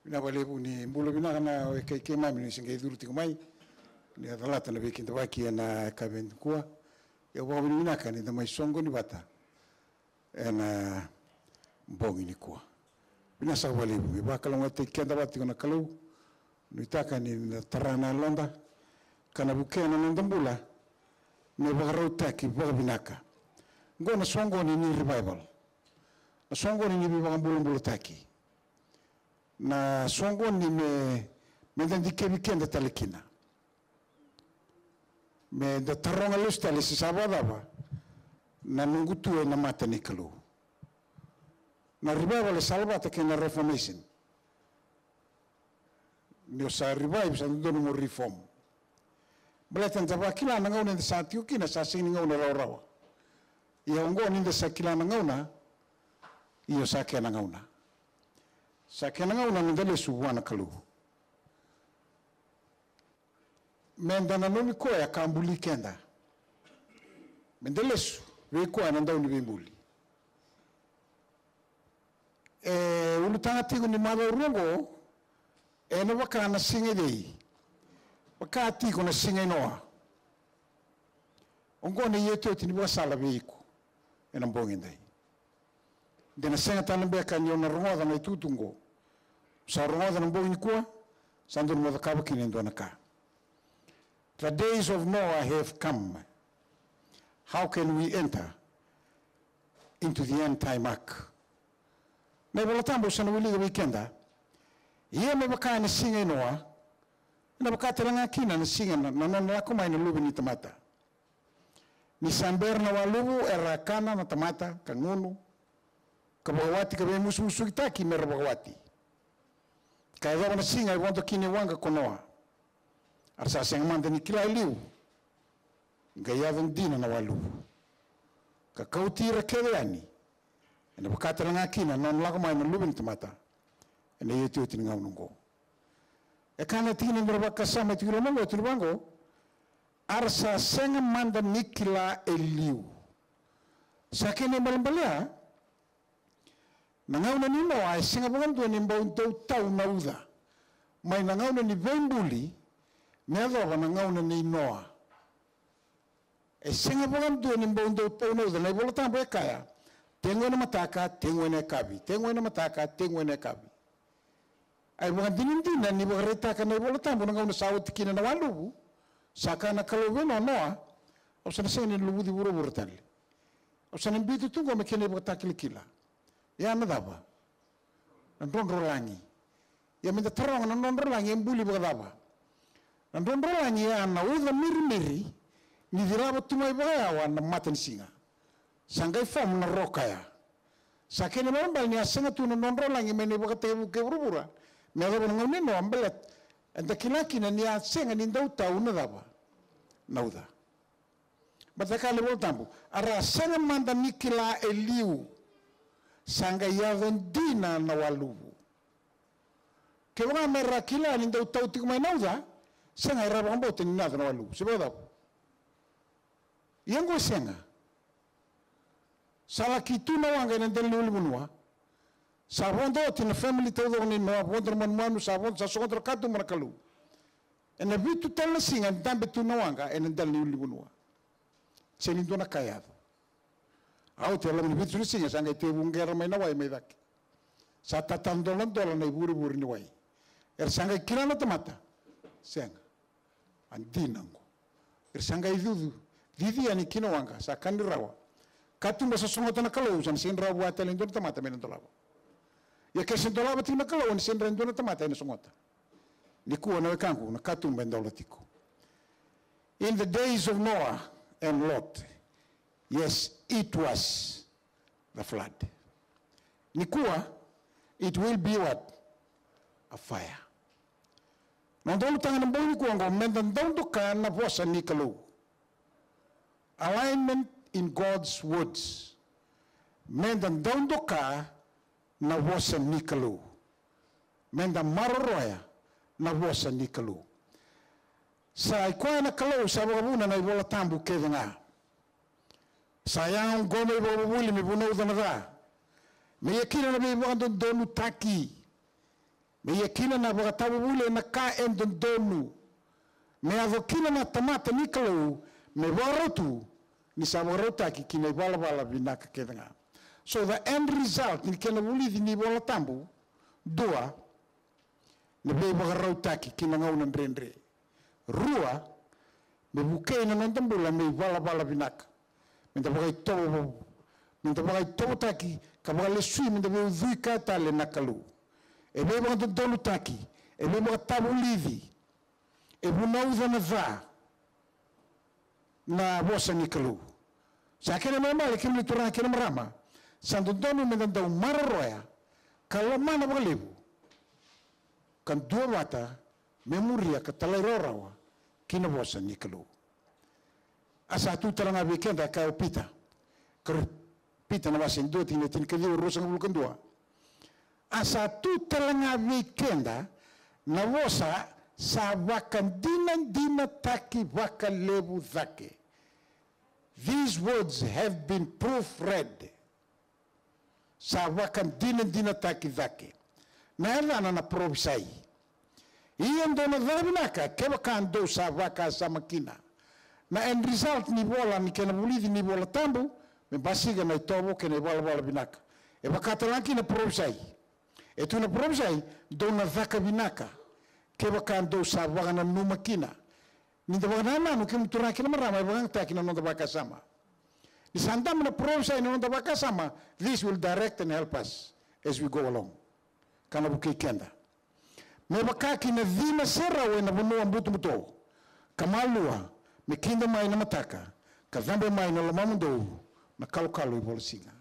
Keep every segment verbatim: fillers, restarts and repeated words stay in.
Vinaka vakalevu, ni bula vinaka na wekai keimami ni se qai curu tiko mai. Ni a calata na veikidavaki ena yakavi nikua. Ia au vakavinavinaka ni da mai soqoni vata ena bogi nikua. Vinaka saka vakalevu, me vakalougatataki keda vata tiko na Kalou. Nuitaka ni na tara na yaloda ka na vukea na noda bula me vakarautaki vakavinaka. Oqo na soqoni ni revival, na soqoni ni veivakabulabulataki, na soqoni me, me da dikevi keda tale kina, me da taroga lesu tale se sa vakacava na noqu tu ena mata ni Kalou. Na revival e salavata kei na reformation. Ni o sa revive, sa dodonu mo reform. Baleta da vakila na gauna eda sa tiko kina sa sega ni gauna rawarawa. Ia oqo ni da sa kila na gauna, io sa kena gauna. Sa kena gauna me da lesu vua na Kalou. Me da nanumi koya ka buli keda. Me da lesu vei koya na dauniveibuli. E ulutaga tiko ni macawa rua oqo, ena vaka na siga i cei? Vaka tiko na siga i Noa. Oqo na iotioti ni vakasala vei iko ena bogi edai. De na sega tale beka ni o na rogoca na itukutuku oqo. Sa rogoca na bogi nikua, sa dodonu mo cakava kina e dua na ka. The days of Noah have come. How can we enter into the end time ark? Na iVola Tabu sa na wilika vei keda. Ia me vaka ena siga i Noa, ena vaka tale ga kina na siga na, na nona lako mai na Luve ni tamata. Ni sa bera na waluvu era kana na tamata ka gunu, ka vakawati ka veimusumusukitaki me ra vakawati. Ka yacova na siga e vodo kina e waqa ko Noa. A ra sa sega mada ni kila e liu, qai yaco dina na waluvu ka kauti ira kece yani. Ena vaka tale ga kina na nona lako mai na Luve ni tamata ena iotioti ni gauna oqo. E kaya na tikina e dua na vakasama e tiko i loma oqo, e tukuna vaqo: A ra sa sega mada ni kila e liu. Sa kena ibalebale ya, na gauna ni Noa e sega vakadua ni bau dau tau na uca mai na gauna ni veibuli me yacova na gauna nei Noa. E sega vakadua ni bau dau tau na uca. Na iVola Tabu e kaya, tegue ena mataka, tegue ena yakavi, tegue ena mataka, tegue ena yakavi. A ivakadinadina ni vakaraitaka na iVola Tabu na gauna sa oti kina na waluvu, sa kaya na Kalou vei Noa, Noa, au sa na sega ni luvuci vuravura tale. Au sa na biuta tu qo me kena ivakatakilakila. Ia na cava? Na drodrolagi. Ia me da taroga, na drodrolagi e buli vakacava? Na drodrolagi e a na uca mirimiri ni cilava tu mai vakayawa na matanisiga. Sa qai form na roka ya. Sa kena ibalebale ni a sega tu na drodrolagi mai na ivakatekivu kei vuravura me yacova na gauna nei Noa, baleta eda kila kina ni a sega ni dau tau na cava? Na uca. Baleta e kaya na iVola Tabu, a ra sega mada ni kila e liu, sa qai yaco dina na waluvu. Kevaka me ra kila ni dau tau tiko mai na uca, sega, era vakabauta ni na yaco na waluvu. Se vakacava? Ia oqo e sega. Sa laki tu na waqa ena dela ni ulunivanua. Sa vodo oti na family taucoko nei Noa, vodo na manumanu, sa vodo, sa sogota na katuba na Kalou. Ena vitu tale na siga e dabe tu na waqa ena dela ni ulunivanua. Sega ni dua na ka e yaco. A oti e loma ni vitu na siga sa qai tekivu qera mai na wai mai cake. Sa tatadoladola na ivurevure ni wai. Era sa qai kila na tamata? Sega. A dina oqo. Era sa qai cucu, cici yani ki na waqa, sa ka ni rawa. Katuba sa sogota na Kalou, sa na sega ni rawa vua tale e dua na tamata me na dolava. Ia ke se dolava tiko na Kalou, ena sega ni rawa e dua na tamata ena sogota. Nikua na wekaqu, na katuba e dola tiko. In the days of Noah and Lot, yes, it was the flood. Nikua, it will be what? A fire. Na noda ulutaga ena bogi nikua oqo, me da dau doka na vosa ni Kalou. Alignment in God's words. Me da dau doka na vosa ni Kalou. Me da maroroya na vosa ni Kalou. Sa i koya na Kalou sa vakavuna na iVola Tabu kece ga. Sa yaga oqo me ivakavuvuli me vunauca na ca, me ia kina na veivakadodonutaki. Me ia kina na vakatavuvuli ena ka e dodonu. Me yaco kina na tamata ni Kalou me vakarau tu, ni sa vakarautaki ki na ivalavala vinaka kece ga. So the end result ni kena vulici ni iVola Tabu, dua, na veivakarautaki ki na gauna dredre. Rua, me vukei na noda bula me ivalavala vinaka. Me da vakaitovo, me da vakaitovotaki ka vakalesui, me da veiucui kaya tale na Kalou. E veivakadodonutaki, e veivakatavulici, e vunauca na ca na vosa ni Kalou. Sa kena ibalebale, kemuni turaga kei na marama, sa dodonu me da dau maroroya ka lomana vakalevu, ka duavata me muria ka talairawarawa ki na vosa ni Kalou. A sa tu tale ga vei keda, kaya o Pita. Kari-, Pita na wase e dua, tikina e tinikaciwa, ruasagavulu ka dua. A sa tu tale ga vei keda na vosa sa vakadinadinataki vakalevu cake. These words have been proofread. Sa vakadinadinataki cake. Na yacana na parofisai. Ia dou na caka vinaka kevaka dou sa vakasama kina. Na end result ni vola ni kena vulici ni iVola Tabu, me basika na itovo kei na ivalavala vinaka. E vaka tale ga kina na parofisai. E tu na parofisai, dou na caka vinaka kevaka dou sa vakananuma kina. Ni da vakanananu, kemuni turaga kei na marama, e vakayagataki na noda vakasama. Ni sa dabe na parofisai ena noda vakasama, this will direct and help us as we go along. Ka na vukei keda. Me vaka ki na cina serau ena vanua butobuto, ka malua me kida mai na mataka, ka cabe mai na lomamudou na kalokalo ivolasiga.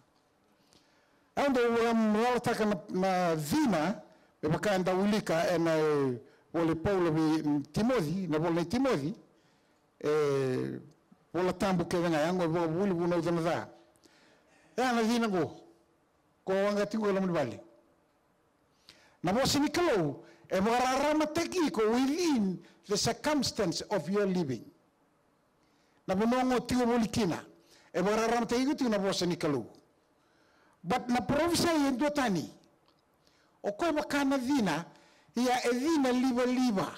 Au dau vakamacalataka na, na cina, me vaka eda wilika ena, e, vola i Paula vei, mm, Timoci, na vola nei Timoci, e, Vola Tabu kece ga, yago e vakavuli, vunauca na ca. E a na cina qo, ko waqa tiko e loma ni vale. Na vosa ni Kalou e vakararamataki iko within the circumstance of your living. Na vanua o tiko voli kina, e vakararamataki iko tiko na vosa ni Kalou. But na parofisai e duatani. O koya vaka na cina, ia e cina livaliva.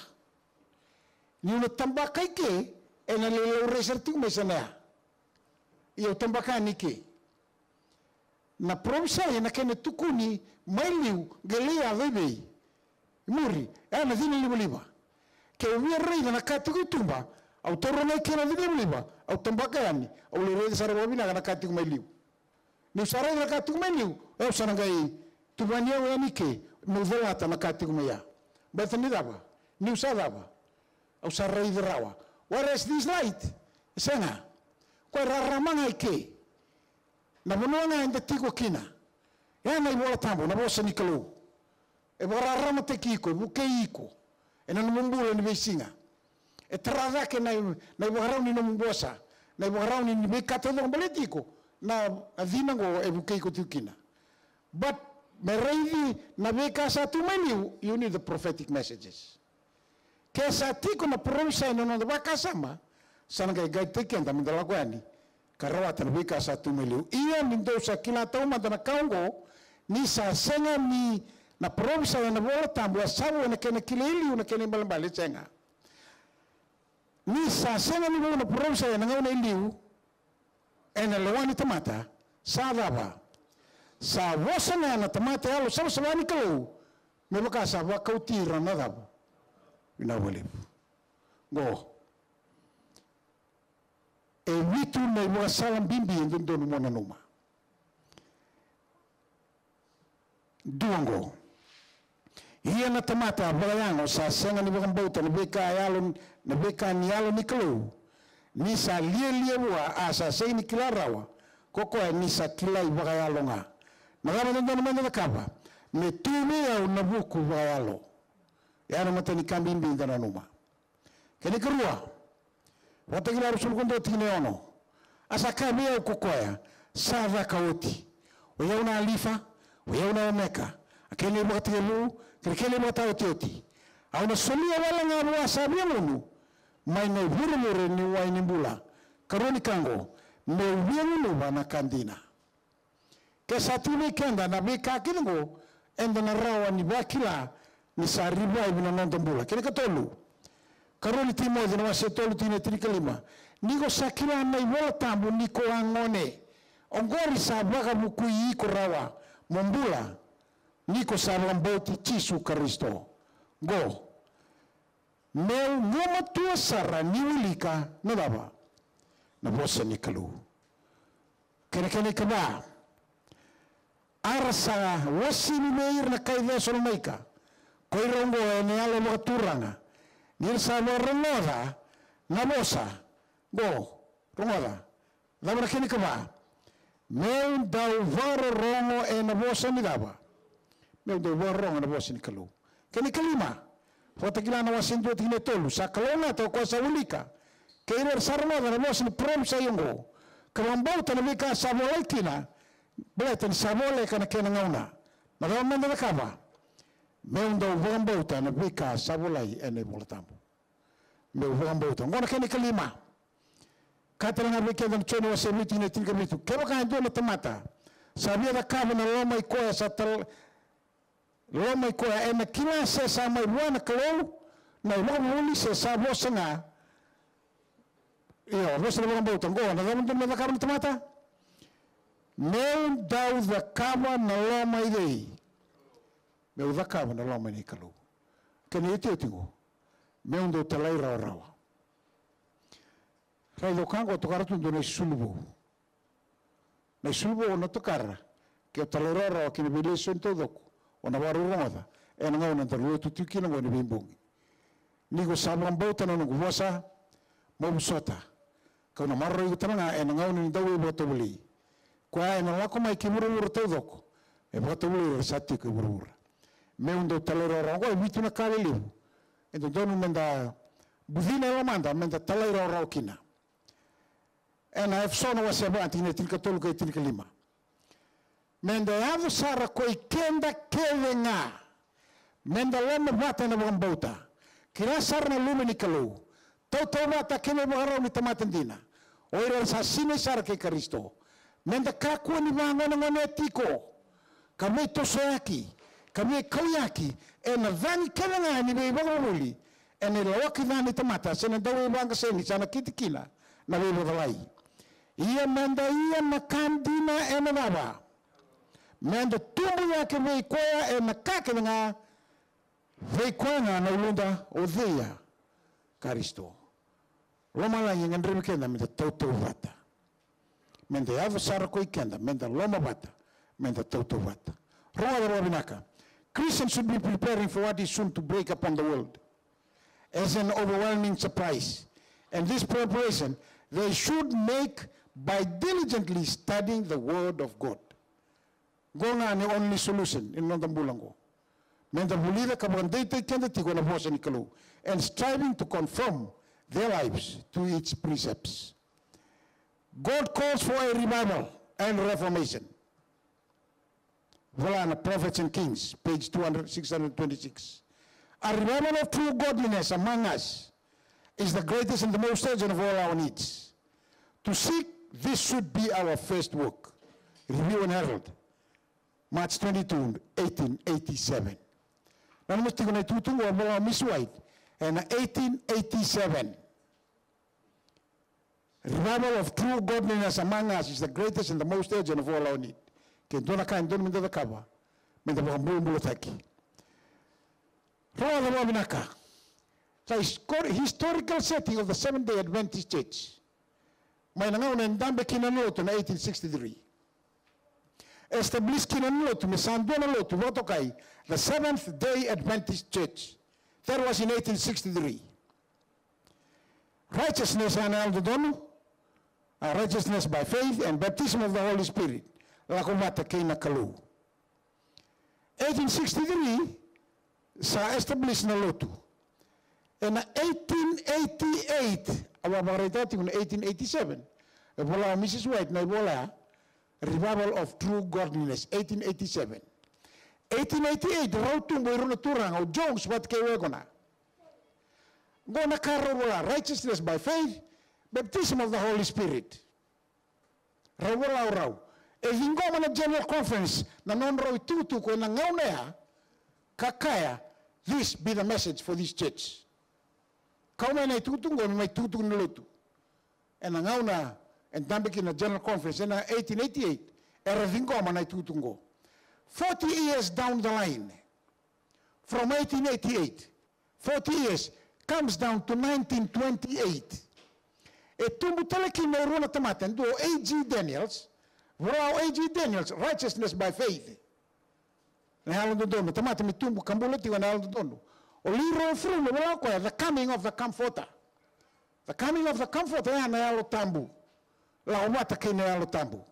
Niu na tabaka i ke, ena lai laurai sara tiko mai sa na ya. Ia au tabaka yani i ke. Na parofisai ena kena tukuni mai liu, qai lai yaco i vei? I muri, e a na cina livaliva. Ke au via raica na ka tiko i tuba, au taura ga i ke na cina livaliva, au tabaka yani, au lai raica sara vakavinaka na ka tiko mai liu. Niu sa raica na ka tiko mai liu, au sa na qai tuvani au yani i ke, meu calata na ka tiko mai ya. Baleta ni cava? Niu sa cava? Au sa raica rawa. Whereas this light, e sega. Koya e rarama ga i ke. Na vanua ga eda tiko kina. E a na iVola Tabu, na vosa ni Kalou. E vakararamataki iko, e vukei iko ena nomu bula ni veisiga. E tara cake na, na ivakarau ni nomu vosa, na ivakarau ni veika taucoko baleti iko, na, na cina oqo e vukei iko tiko kina. But me raici na veika sa tu mai liu, you need the prophetic messages. Ke sa tiko na parofisai ena noda vakasama, sa na qai guide-taki keda meda lako yani ka rawata na veika sa tu mai liu. Ia ni dou sa kila taumada na ka oqo, ni sa sega ni na parofisai ena Vola Tabu a savu ena kena kilai liu na kena ibalebale, sega. Ni sa sega ni vou na parofisai ena gauna e liu, ena lewa ni tamata, sa cava? Sa vosa ga na tamata yalo savasava ni Kalou, me vaka sa vakauti ira na cava? Vinaka vakalevu. Qo. E vitu na ivakasala bibi e dodonu mo nanuma. Dua oqo. Ia na tamata vakayago sa sega ni vakabauta na veika yalo, na veika ni Yalo ni Kalou, ni sa lialia vua, a sa sega ni kila rawa ko koya ni sa kilai vakayalo ga. Na cava e dodonu meda cakava? Me tu vei au na vuku vakayalo. Ya na imatai ni ka bibi da nanuma. Kena ikarua, Vakatakila ruasagavulu ka dua tikina e ono. A sa kaya vei au ko koya, sa caka oti. O i au na Alifa, o i au na Omeka, a kena ivakatekivu kei na kena ivakataotioti. Au na solia wale ga vua sa via gunu mai na ivurevure ni wai ni bula. Karua ni ka oqo, meu via gunuva na ka dina. Ke sa tu vei keda na veika kece oqo, eda na rawa ni vakila ni sa revive na noda bula. Kena ikatolu, karua ni Timoci na wase tolu tikina e tinikalima. Ni ko sa kila na iVola Tabu ni ko a gone, oqori sa vakavukui iko rawa mo bula, ni ko sa vakabauti Jisu Karisito. Qo, meu gumatua sara ni wilika na cava? Na vosa ni Kalou. Kena, kena ikava, a ra sa wasini vei ira na kai Cesalonaika ko ira oqo ena yalo vakaturaga, ni ra sa vakarogoca na vosa. Qo, rogoca. Cava na kena ikava? Meu dau vakarorogo ena vosa ni cava? Meu dau vakarorogo ena vosa ni Kalou. Kena ikalima, Vakatakila na wase dua tikina e tolu, sa kalougata o koya sa wilika kei ira era sa rogoca na vosa ni parofisai oqo, ka vakabauta na veika sa volai kina, baleta ni sa voleka na kena gauna. Na cava meda cakava? Meu dau vakabauta na veika sa volai ena iVola Tabu. Meu vakabauta. Oqo na kena ikalima. Kaya tale ga vei keda na Joni wase vitu tikina e tinikavitu, kevaka e dua na tamata sa via cakava na loma i koya sa tal-, loma i koya, ena kila se sa mai vua na Kalou na ivakavuvuli se sa vosa ga. Io, vosa na vakabauta. Oqo na cava dodonu me cakava na tamata? Meu dau cakava na loma i cei? Meu cakava na loma ni Kalou. Kena iotioti oqo, meu dau talairawarawa. Raica o ka oqo, tokara tu dua na isulu vou. Na isulu vou o na tokara ke o talairawarawa ki na veilesoni taucoko o na vakarorogoca ena gauna daru lotu tiko kina oqo ena veibogi. Ni ko sa vakabauta na noqu vosa, mo vosota, kau na maroroi iko tale ga ena gauna ni dauveivakatovolei. Koya ena lako mai ki vuravura taucoko me vakatovolei ira sa tiko e vuravura. Meu dau talairawarawa. Oqo e vitu na ka lelevu e dodonu meda bucina e lomada, meda talairawarawa kina. Ena Efeso na wase va tikina e tinikatolu kei tinikalima. Meda yaco sara ko i keda kece ga. Meda lomavata ena vakabauta. Kila sara na luve ni Kalou. Tautauvata kei na ivakarau ni tamata dina. O ira era sa sinai sara kei Karisito. Meda kakua ni vagonegonea tiko, ka veitosoyaki, ka veikauyaki ena cagi kece ga ni veivakavuvuli, ena ilawaki ca ni tamata se na dauveivaqaseni sa nakiti kina na veivakacalai. Ia meda ia na ka dina ena cava? Meda tubu cake vei koya ena ka kece ga, vei koya ga na uluda, o cei ya? Karisito. Lomalagi e gadrevi keda meda tautauvata. Meda yaco sara ko i keda, meda lomavata, meda tautauvata. Rogoca vakavinaka. Christians should be preparing for what is soon to break upon the world as an overwhelming surprise. And this preparation they should make by diligently studying the Word of God. Qo ga ni only solution ena noda bula qo. Meda vulica ka vakadeitaki keda tiko na vosa ni Kalou, and striving to conform their lives to its precepts. God calls for a revival and reformation. Vola na Prophets and Kings, page two hundred, six hundred twenty-six. A revival of true godliness among us is the greatest and the most urgent of all our needs. To seek this should be our first work. Review and Herald, March twenty-two, eighteen eighty-seven. Na nomu tiko na itukutuku o Vola o Miss White ena eighteen eighty-seven. Revival of true godliness among us is the greatest and the most urgent of all our need. Ke dua na ka e dodonu meda cakava, meda vakabulabulataki. Rogoca vakavinaka. Sa hisco-, historical setting of the Seventh Day Adventist Church. Mai na gauna e dabe kina na lotu na eighteen sixty-three. Establish kina na lotu me sa dua na lotu vakatokai, the Seventh Day Adventist Church. That was in eighteen sixty-three. Righteousness ena yalododonu, a, righteousness by faith and baptism of the Holy Spirit. Lako vata kei na Kalou. Eighteen sixty-three, sa establish na lotu. Ena eighteen eighty-eight, au a vakaraitaka tiko na eighteen eighty-seven. E vola o Missus White na ivola ya, Revival of True Godliness, eighteen eighty-seven. Eighteen eighty-eight, rau tubu e rua na turaga, o Jones vata kei Waggoner. Qo na ka rau vola, righteousness by faith, baptism of the Holy Spirit. Rau vola o rau. E ciqoma na General Conference na nodrau itukutuku ena gauna ya, ka kaya, This be the message for this church. Kau mai na itukutuku qo me mai tukutuku ni lotu. Ena gauna e dabe kina na General Conference ena eighteen eighty-eight, era ciqoma na itukutuku qo. Forty years down the line, from eighteen eighty-eight, forty years, comes down to nineteen twenty-eight. E tubu tale kina e rua na tamata, e dua o A G Daniells, vola o A G Daniells, Righteousness by Faith. Na yalododonu, tamata me tubu ka bula tiko ena yalododonu. O Leroy Froom, vola o koya, the coming of the Comforter. The coming of the Comforter, ya na Yalo Tabu. Lako vata kei na Yalo Tabu.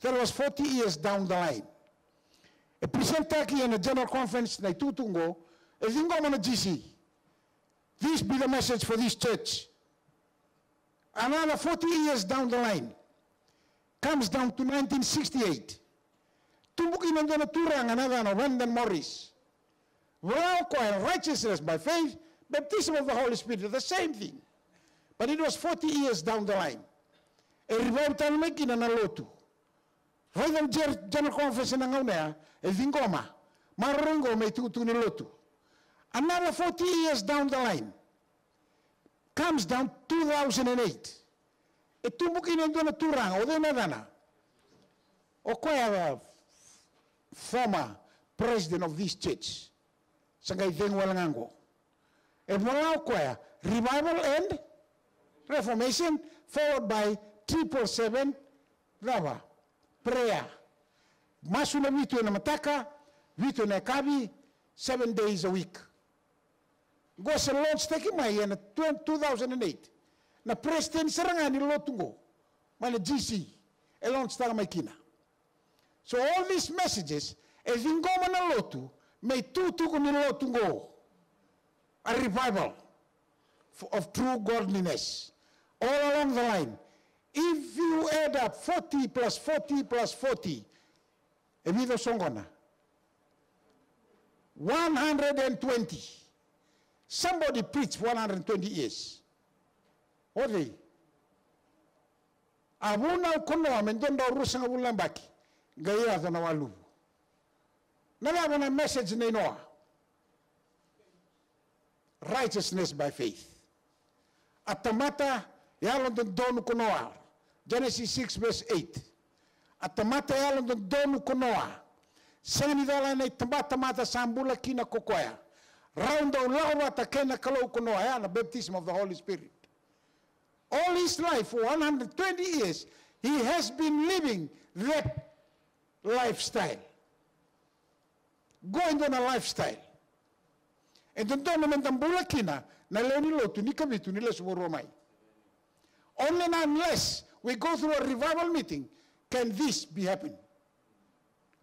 That was forty years down the line. E presentaki ena General Conference na itukutuku qo, e ciqoma na G C. This be the message for this church. Another forty years down the line, comes down to nineteen sixty-eight. Tubu kina e dua na turaga na yacana o Van Den Morris. Vola o koya, Righteousness by Faith, Baptism of the Holy Spirit, the same thing. But it was forty years down the line. E revive tale mai kina na lotu. Raica na General Conference ena gauna ya, e ciqoma. Maroroi qo me itukutuku ni lotu. Another forty years down the line, comes down two thousand and eight. E tubu kina e dua na turaga, o cei na yacana? O koya, the former president of this church. Sa qai cegu wale ga qo. E vola o koya, revival and reformation, followed by triple seven, cava? Prayer. Masu na vitu ena mataka, vitu ena yakavi, seven days a week. Qo se launch taki mai ena twenty, two thousand and eight. Na president sara ga ni lotu qo, mai na G C, e launch taka mai kina. So all these messages, e ciqoma na lotu, me itukutuku ni lotu qo. A revival f-, of true godliness. All along the line. If you add up forty plus forty plus forty, e vica o soqona? One hundred and twenty. Somebody preached for one hundred and twenty years. O cei? A vunau ko Noa me dua na drau ruasagavulu na yabaki, qai yaco na waluvu. Na cava na message nei Noa? Righteousness by faith. A tamata yalododonu ko Noa. Genesis six verse eight. A tamata yalododonu ko Noa. Sega ni cala ena itabatamata sa bula kina ko koya. Rau dau lako vata kei na Kalou ko Noa, ya na baptism of the Holy Spirit. All his life, for one hundred twenty years, he has been living that lifestyle. Qo e dua na lifestyle. E dodonu meda bula kina na lewe ni lotu ni Kavitu ni lesu vakarua mai. Only and unless we go through a revival meeting can this be happen.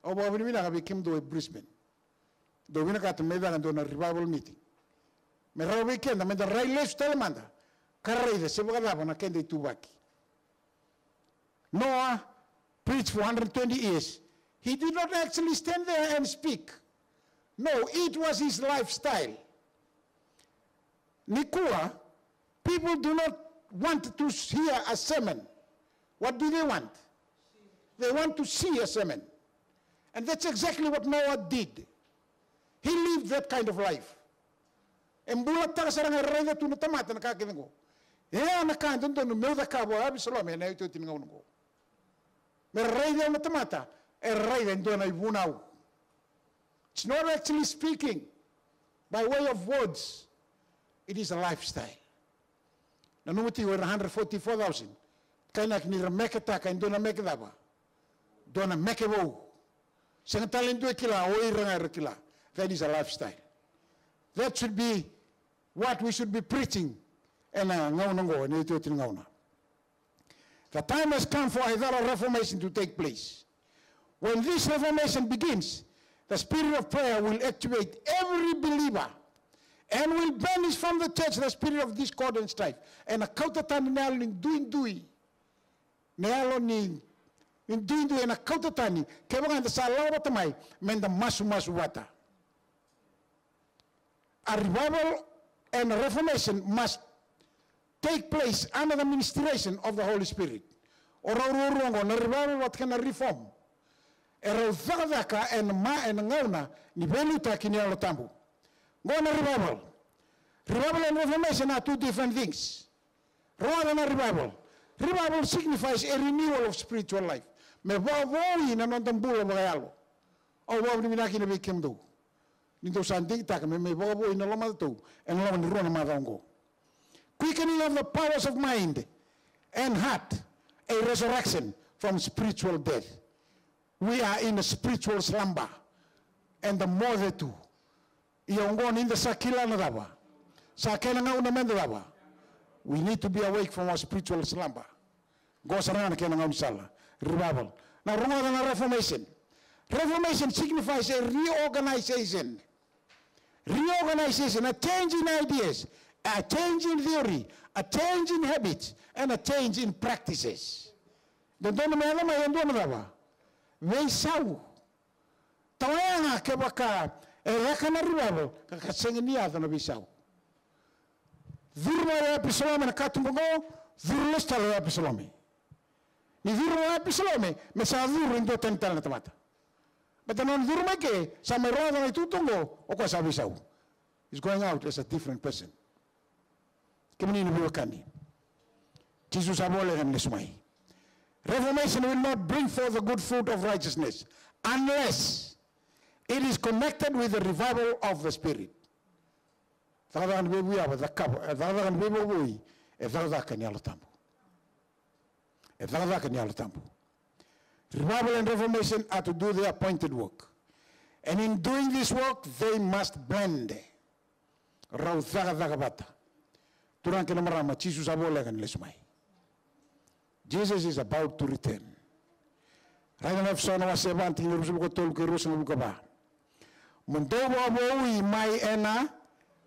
Au vakavinavinaka vei kemudou e Brisbane. Dou vinakata me caka e dua na revival meeting. Me rawa vei keda meda rai lesu tale mada ka raica se vakacava na keda ituvaki. Noah preached for hundred twenty years. He did not actually stand there and speak. No, it was his lifestyle. Nikua, people do not want to hear a sermon. What do they want? They want to see a sermon. And that's exactly what Noah did. He lived that kind of life. E bulataka sara ga e raica tu na tamata na ka kece qo. E a na ka e dodonu meu cakava o Avisalome ena iotioti ni gauna qo. Me raica na tamata e raica e dua na ivunau. It's not actually speaking by way of words. It is a lifestyle. Nanuma tiko era hundred forty-four thousand. Kainaki ni ra meketaka e dua na meke cava? Dua na meke vou. Sega tale e dua e kila, o ira ga era kila. That is a lifestyle. That should be what we should be preaching ena gauna oqo, ena iotioti ni gauna. The time has come for a thorough reformation to take place. When this reformation begins, the spirit of prayer will activate every believer and will banish from the church the spirit of discord and strife. Ena kauta tani na yalo ni duidui. Na yalo ni, ni duidui ena kauta tani kevaka eda sa lako vata mai meda masumasu vata. A revival and a reformation must take place under the ministration of the Holy Spirit. O rau ruarua oqo, na revival vata kei na reform, e rau cakacaka ena ma, ena gauna ni veiliutaki ni Yalo Tabu. Qo na revival. Revival and reformation are two different things. Rogoca na revival. Revival signifies a renewal of spiritual life. Me vakavoui na noda bula vakayalo. Au vakavinavinaka kina vei kemudou ni dou sa digitaka me mai vakavoui na lomadatou ena loma ni rua na macawa oqo. Quickening of the powers of mind and heart, a resurrection from spiritual death. We are in a spiritual slumber. And the more the two. Ia oqo ni da sa kila na cava, sa kena gauna me da cava. We need to be awake from our spiritual slumber. Qo sara ga na kena gaunisala. Revival. Na rogoca na reformation. Reformation signifies a reorganization. Reorganization, a change in ideas, a change in theory, a change in habits, and a change in practices. Dodonu me yaco mai e dua na cava? Veisau. Tawa ya ga kevaka e caka na revival ka, ka sega ni yaco na veisau. Curu mai o Apisalome na katuba oqo, curu lesu tale o Apisalome. Ni curu mai o Apisalome, me sa curu e dua tani tale na tamata. Baleta na nona curu mai ke, sa mai rogoca na itukutuku oqo, o koya sa veisau. He's going out as a different person. Kemuni na veiwekani, Jisu sa voleka ni lesu mai. Reformation will not bring forth the good fruit of righteousness unless it is connected with the revival of the Spirit. Cakacaka ni veivakavoui, e cakava, e cakacaka ni veivakavoui, e cakacaka ni Yalo Tabu. E cakacaka ni Yalo Tabu. Revival and reformation are to do their appointed work. And in doing this work, they must blend. Rau cakacaka vata. Turaga kei na marama, Jisu sa voleka ni lesu mai. Jesus is about to return. Raica na Efeso na wase va, tikina ruasagavulu ka tolu kei ruasagavulu ka va. Mo dou vakavoui mai ena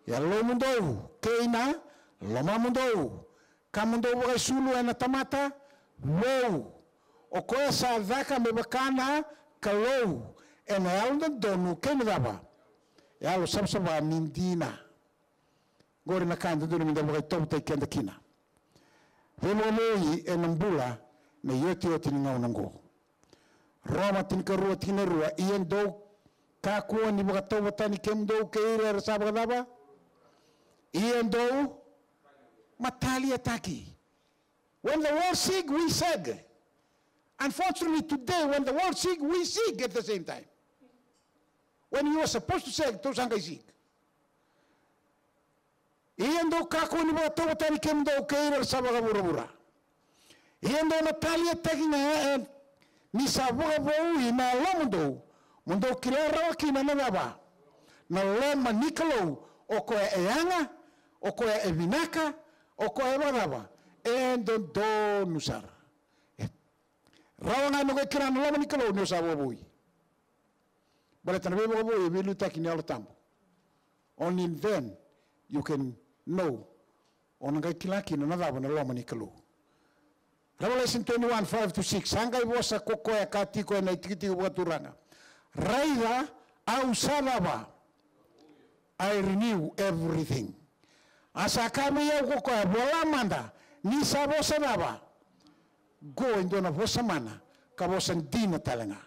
yalomudou kei na lomamudou, ka mo dou vakaisulu ena tamata vou, o koya sa caka me vaka na Kalou, ena yalododonu kei na cava? Yalosavasava ni dina. Qori na ka e dodonu me da vakaitovotaki keda kina. Veivakavoui ena bula na iotioti ni gauna oqo. Roma tinikarua, tikina e rua, ia dou kakua ni vakatauvatani kemudou kei ira era sa vakacava? Ia dou mataliataki. When the world seek, we sag. Unfortunately, today, when the world seek, we seek at the same time. When you are supposed to sag, tou sa qai seek. Ia dou kakua ni vakatauvatani kemudou kei ira sa vakavuravura. Ia dou na taliataki ga, e, ni sa vakavoui na yalomudou, mo dou kila rawa kina na cava? Na loma ni Kalou, o koya e yaga, o koya e vinaka, o koya e vakacava? E dodonu sara. E rawa ga ni o koya kila na loma ni Kalou ni o sa vakavoui. Baleta na veivakavoui e veiliutaki ni Yalo Tabu. Only then you can know. O na qai kila kina na cava na loma ni Kalou. Revelation twenty-one, five to six. Sa qai vosa ko koya ka tiko ena itikotiko vakaturaga. Raica, au sa cava? I renew everything. A sa kaya vei au ko koya, vola mada, ni sa vosa cava? Qo e dua na vosa mana, ka vosa dina tale ga.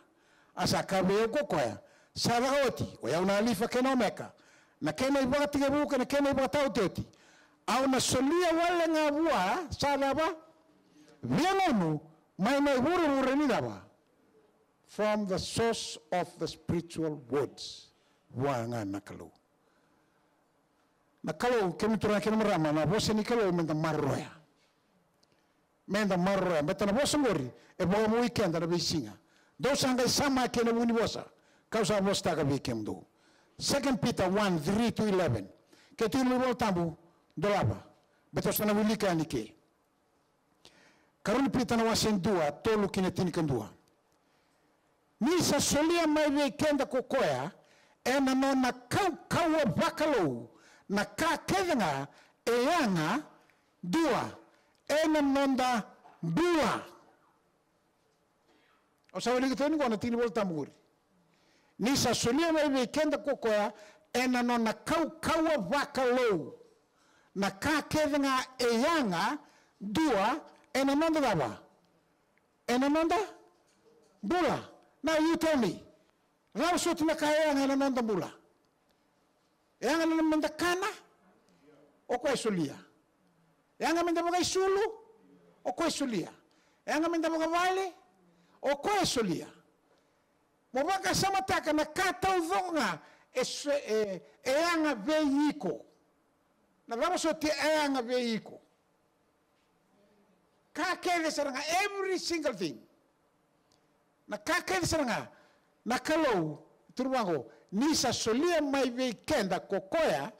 A sa kaya vei au ko koya, sa caka oti, o yau na Alifa kei na Omeka, na kena ivakatekivu kei na kena ivakataotioti. Au na solia wale ga vua, sa cava? Via gunu, mai na ivurevure ni cava? From the source of the spiritual words. Vua ga na Kalou. Na Kalou, kemuni turaga kei na marama, na vosa ni Kalou meda maroroya. Meda maroroya. Baleta na vosa oqori e vakavoui keda na veisiga. Dou sa qai samaki ena vu ni vosa kau sa vosataka vei kemudou. Second Peter one, three to eleven. Ke tiko na iVola Tabu, dolava. Baleta sa na wilika yani ke. Karua ni Pita na wase dua, tolu ki na tinikadua. Ni sa solia mai vei keda ko koya ena nona kaukauwa vakalou na ka kece ga e yaga, dua, ena noda bula. Au sa wilika tale ni qo na tiki ni Vola Tabu qori. Ni sa solia mai vei keda ko koya ena nona kaukauwa vakalou na ka kece ga e yaga, dua, ena noda cava? Ena noda bula. Now you tell me. Cava soti na ka e yaga ena noda bula? E yaga na meda kana, o koya e solia. E yaga meda vakaisulu, o koya e solia. E yaga meda vakavale, o koya e solia. Mo vakasamataka na ka taucoko ga e, so- e, e yaga vei iko. Na cava soti e yaga vei iko? Ka kece sara ga, every single thing. Na ka kece sara ga na Kalou, turu vaqo, ni sa solia mai vei keda ko koya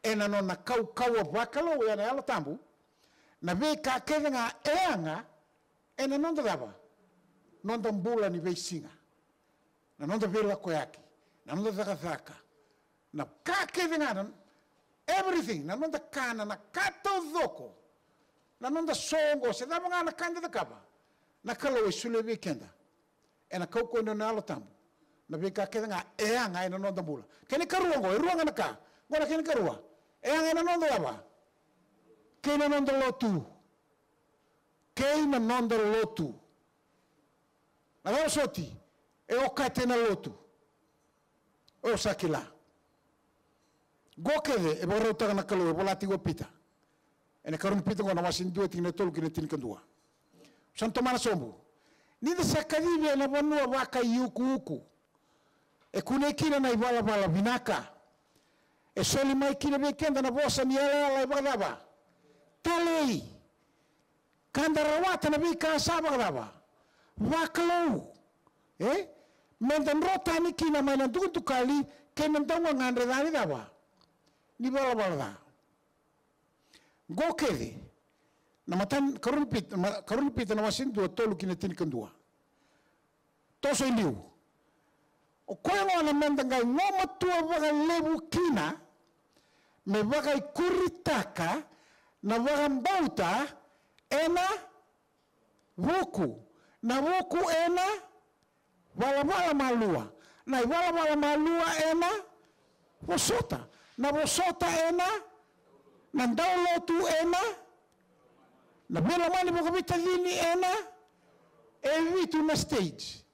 ena nona kaukauwa vakalou, ena Yalo Tabu. Na veika kece ga e yaga ena noda cava? Noda bula ni veisiga. Na noda veilakoyaki, na noda cakacaka, na ka kece ga, na everything, na noda kana, na ka taucoko, na noda soqo, se cava ga na ka eda cakava, na Kalou e solia vei keda ena kaukauwa ni nona Yalo Tabu. Na veika kece ga e yaga ena noda bula. Kena ikarua oqo, e rua ga na ka. Oqo na kena ikarua. E yaga ena noda cava? Kei na noda lotu. Kei na noda lotu. Na cava soti e okati ena lotu? O sa kila. Qo kece e vakarautaka na Kalou, e vola tiko o Pita. Ena karua ni Pita qo na wase dua, tikina e tolu ki na tinikadua. Sa na tomana sobu. Ni da sa kacivi ena vanua vakaiukuuku, e kunei kina na ivalavala vinaka. E soli mai kina vei keda na vosa ni yalayala e vakacava? Talei. Ka da rawata na veika sa vakacava? Vakalou. E? Meda dro tani kina mai na dukadukali kei na daugagadre ca ni cava? Ni valavala ca. Qo kece na matan karua ni Pita, ma- karua ni Pita na wase dua, tolu ki na tinikadua. Toso i liu. O koya gona meda qai gumatua vakalevu kina me vakaikuritaka na vakabauta ena vuku, na vuku ena valavala malua, na ivalavala malua ena vosota, na vosota ena, na daulotu ena, na veilomani vakaveitacini ena. E vitu na stage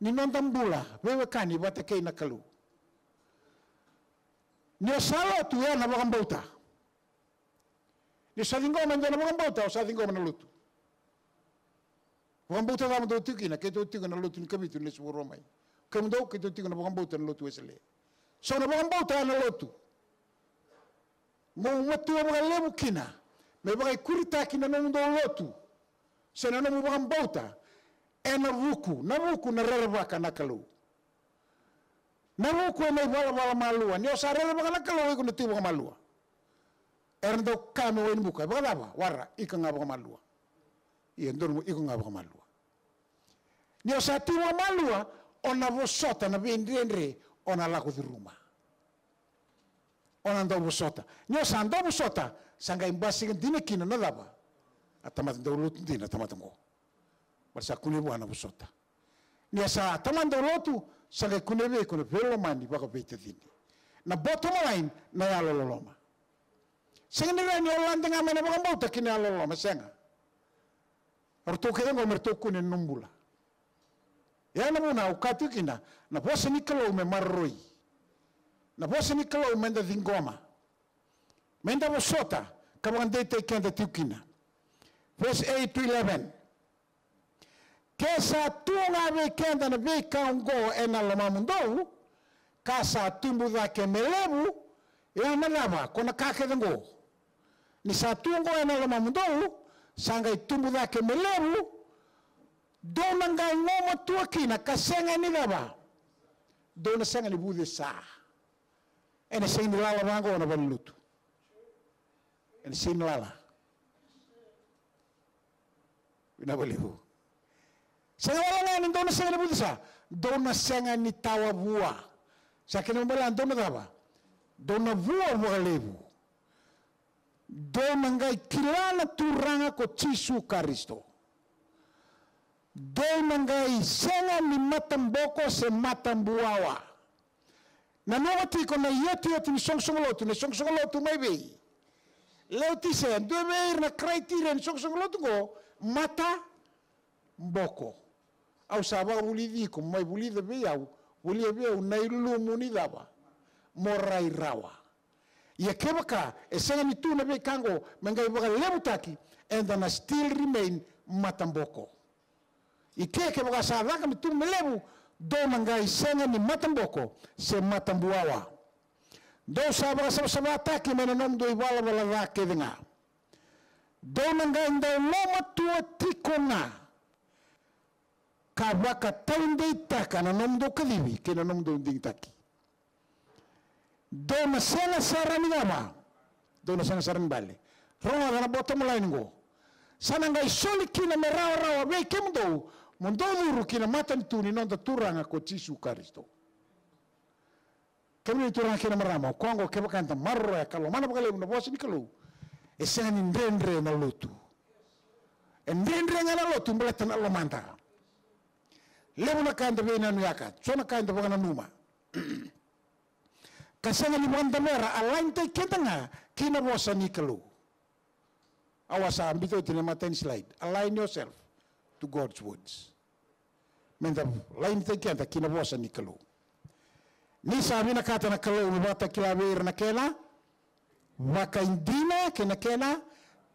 ni noda bula veiwekani vata kei na Kalou. Ni o sa lotu, e na vakabauta. Ni o sa ciqoma e dua na vakabauta, o sa ciqoma na lotu. Vakabauta cava dou tiko kina? Keitou tiko na lotu ni Kavitu ni lesu vakarua mai. Kemudou? Keitou tiko na vakabauta na lotu Wesele. So na vakabauta e na lotu. Mo matua vakalevu kina me vakaikuritaki na nomudou lotu se na nomu vakabauta ena vuku, na vuku na rerevaka na Kalou. Na vuku ena ivalavala malua. Ni o sa rerevaka na Kalou, iko na tiko vakamalua. Era dau kaya me wai ni buka, e vakacava? Wara, ika ga vakamalua. Ia, donu mo iko ga vakamalua. Ni o sa tiko vakamalua, o na vosota na veidredre o na lako curuma. O na dau vosota. Ni o sa dau vosota, sa qai basika dina kina na cava? A tamata dau lotu dina, a tamata qo. Baleta sa kunei vua na vosota. Ni a sa tamata dau lotu, sa qai kunei vei iko na veilomani vakaveitacini. Na bottom line, na yalololoma. Sega ni rawa ni o lade ga mai na vakabauta ki na yalololoma, sega. O ratou kece qo me ratou kune na nomu bula. Ia na vuna au kaya tiko kina, na vosa ni Kalou me maroroi. Na vosa ni Kalou me da ciqoma. Me da vosota ka vakadeitaki keda tiko kina. Verse eight to eleven. Ke sa tu ga vei keda na veika oqo ena lomamudou, ka sa tubu cake me levu, ia na cava? Ko na ka kece oqo. Ni sa tu oqo ena lomamudou, sa qai tubu cake me levu, dou na qai gumatua kina ka sega ni cava? Dou na sega ni vucesa. Ena sega ni lala vaqo na valenilotu. Ena sega ni lala. Vinaka vakalevu. Sega wale ga ni dou na sega ni vucesa, dou na sega ni tawa vua. Sa kena ibalebale dou na cava? Dou na vua vakalevu. Dou na qai kila na Turaga ko Jisu Karisito. Dou na qai sega ni mataboko se matabuawa. Nanuma tiko na iotioti ni soqosoqo lotu, na soqosoqo lotu mai vei Leotisea, dua vei ira na criteria ni soqosoqo lotu qo, mataboko. Au sa vakavulici iko, mai vulica vei au, volia vei au na ilumu ni cava? mo rai rawa. Ia kevaka e sega ni tu na veika oqo me qai vakalevutaki, eda na still remain mataboko. I ke kevaka sa caka me tu me levu, dou na qai sega ni mataboko se matabuwawa. Dou sa vakasavasavataki mai na nomudou ivalavala ca kece ga. Dou na qai dau lomatua tiko ga, ka vakataudeitaka na nomudou kacivi kei na nomudou digitaki. Dou na sega sara ni cava? Dou na sega sara ni bale. Rogoca na bottom line qo. Sa na qai soli kina me rawarawa vei kemudou mo dou curu ki na matanitu ni noda Turaga ko Jisu Karisito. Kemuni na turaga kei na marama, o koya oqo kevaka eda maroroya ka lomana vakalevu na vosa ni Kalou, e sega ni dredre na lotu. E dredre ga na lotu baleta na lomada. Levu na ka eda veinanuyaka, so na ka eda vakananuma. Ka sega ni vakadavora, align-taki keda ga ki na vosa ni Kalou. Au a sa biuta oti na imatai ni slide. Align yourself to God's words. Meda line-taki keda ki na vosa ni Kalou. Ni sa vinakata na Kalou me vakatakila vei ira na kena vakaidina kei na kena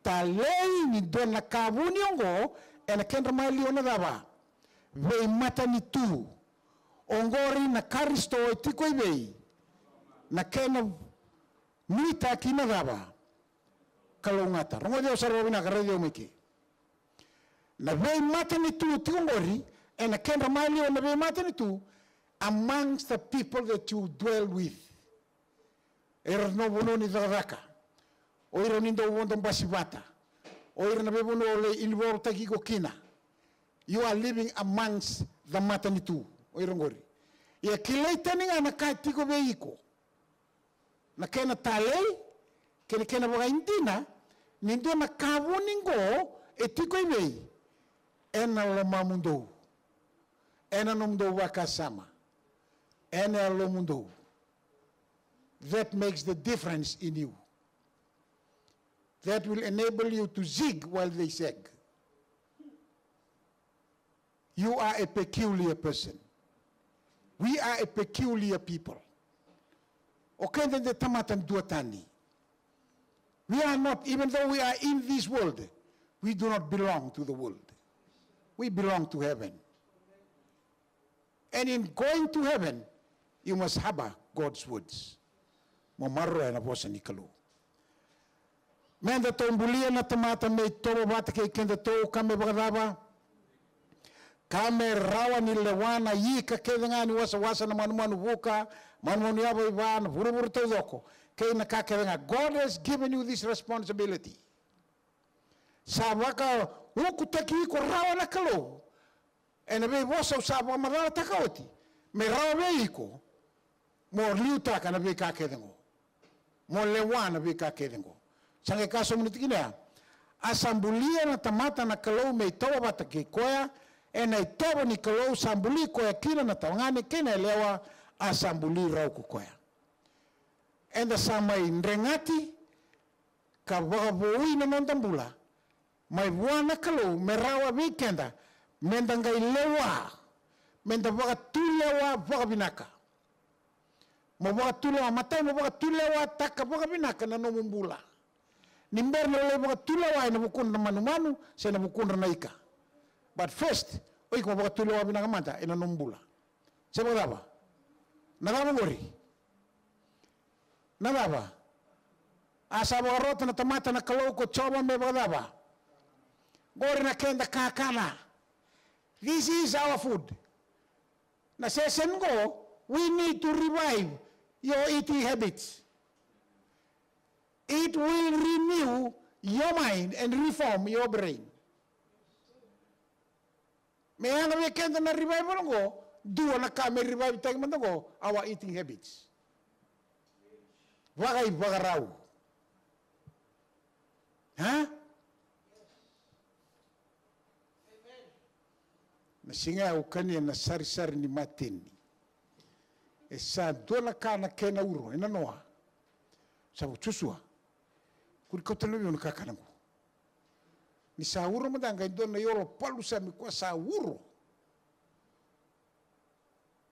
talei ni dua na ka vuni oqo ena kedra maliwa na cava? Veimatanitu. Oqori na Karisito e tiko i vei? Na kena nuitaki na cava? Kalougata. Rogoci au sara vakavinaka, raici au mai ke. Na veimatanitu tiko oqori, ena kedra maliwa na veimatanitu, amongst the people that you dwell with. Era na vanua ni cakacaka. O ira ni dau vodo basi vata. O ira na veivanua o lai involve-taki iko kina. You are living amongst the matanitu. O ira oqori. Ia kilai tani ga na ka tiko vei iko. Na kena talei, kei na kena vakaidina, ni dua na ka vuni qo e tiko i vei? Ena lomamudou. Ena nomudou vakasama. Ena yalomudou. That makes the difference in you. That will enable you to zig while they sag. You are a peculiar person. We are a peculiar people. O keda de tamata duatani. We are not, even though we are in this world, we do not belong to the world. We belong to heaven. And in going to heaven, you must harbor God's words. Mo maroroya na vosa ni Kalou. Meda tou bulia na tamata me itovo vata kei kedatou ka me vakacava? Ka me rawa ni lewa na ika kece ga ni wasawasa, na manumanu vuka, manumanu yavaiva, na vuravura taucoko, kei na ka kece ga. God has given you this responsibility. Sa vakaukutaki iko rawa na Kalou ena veivosa au sa vakamacalataka oti, me rawa vei iko mo liutaka na veika kece qo, mo lewa na veika kece qo. Sa qai kaya sobu na tikina ya: A sa bulia na tamata na Kalou me itovo vata kei koya, ena itovo ni Kalou sa buli koya kina na tagane kei na yalewa a sa buli rau ko koya. Eda sa mai dregati ka vakavoui na noda bula mai vua na Kalou me rawa vei keda meda qai lewa, meda vakatulewa vakavinaka. Mo vakatulewa, matai mo vakatulewataka vakavinaka na nomu bula. Ni bera na lai vakatulewa ena vukudra na manumanu se na vukudra na ika. But first, o iko mo vakatulewa vinaka mada ena nomu bula. Se vakacava? Na cava oqori? Na cava? A sa vakarota na tamata na Kalou ko Jiova me vakacava? Qori na keda kakana. This is our food. Na session qo, we need to revive your eating habits. It will renew your mind and reform your brain. Me yaga vei keda na revival qo, dua na ka me revive-taki mada qo, our eating habits. Vakaivakarau. Ha? Na siga ya au kania na sarisari ni mateni. E sa dua na ka na kena uro, e nanoa. Sa vaka, Josua, kua ni kauta tale mai vei au na kakana qo. Ni sa uro mada ga e dua na iyolo palusami koya sa uro.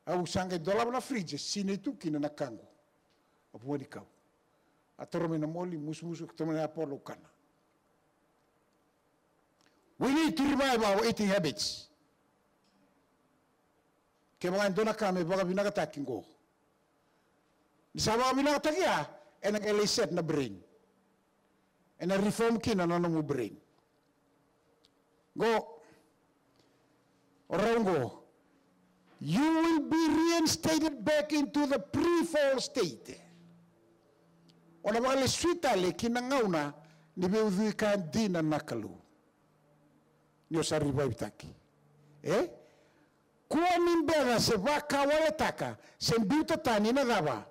Au sa qai dolava na fridge, sinai tu kina na ka qo. vua ni kau. A toro mai na moli, musumusu, toro mai na apolo, kana. We need to revive our eating habits. Kevaka e dua na ka me vakavinakataki qo. Ni sa vakavinakataki ya, ena qai lai set na brain. Ena reform kina na nomu brain. Qo, o rau qo, you will be reinstated back into the pre-fall state. O na vakalesui tale ki na gauna ni veiucui ka dina na Kalou. Ni o sa revive-taki. E? Kua ni beca se vakawaletaka se biuta tani na cava.